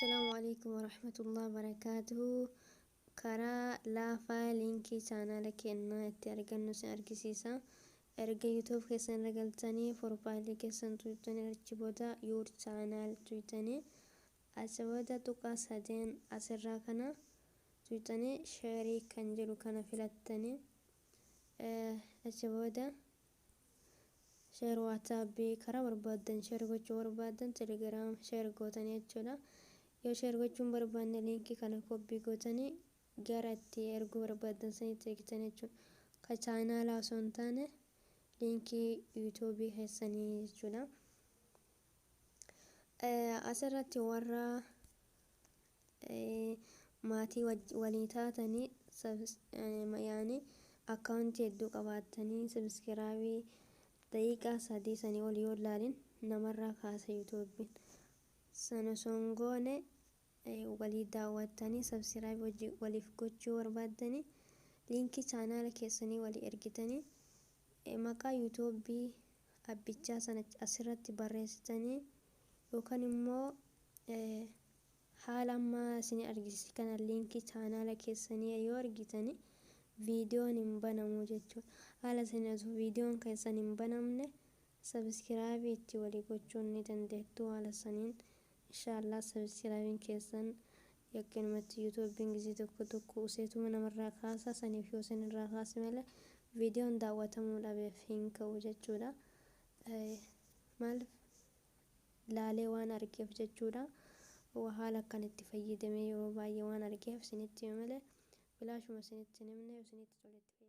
Assalaamu alaikum warahmatullahi wabarakaatuhu. Karaa laafaa liinkii chaanaala keenyaa itti argannu isin argisiisa. Erga YouTube keessan irra galtanii, profaayilii keessan tuqxanii, achi booda your channel tuqxanii, achi booda tuqaa sadeen asirraa kana tuqxanii, share kan jedhu kana filattanii, achi booda share WhatsAppii, karaa barbaaddan share gochuu barbaaddan, Telegram share gootanii jechuudha. Yoo share gochuu hin barbaanne, liinkii kana copy gootanii gara itti erguu barbaaddan sanitti ergitan jechuudha. Ka chaanaalaa osoo hin taane, liinkii YouTubeii keessanii jechuudha. Asirratti warra maatii walii taatanii, yaani akkaawuntii hedduu qabaattanii, subscribeii daqiiqaa 3 sanii ol yoo ilaalin namarraa kaasa YouTubeiin. Sana osoo hin goone walii daawwattanii subscribeii waliif gochuu barbaaddanii, liinkii chaanaala keessanii walii ergitanii, maqaa YouTubeii abbichaa sana asirratti barreessitanii, yookaan immoo haala ammaa isin argisiise kana liinkii chaanaala keessanii yoo argitanii, viidiyoon hin banamu jechuudha. Haala isin osoo viidiyoon keessan hin banamne subscribeii itti walii gochuun ni dandeettu. Haala saniin inshaallah subscribeiin keessan yakkinumatti YouTubeiin gizii tokko tokko useetuma namarraa kaasa. Saniif yoo isin irraa kaase malee viidiyoon daawwatamuu dhabeef hin ka'u jechuudha. Maaliif laalee waan argeef jechuudha. Haala akkan itti fayyadamee yeroo baay'ee waan argeef isinitti hime malee bilaashuma isinitti hin himne. Isinitti toletti.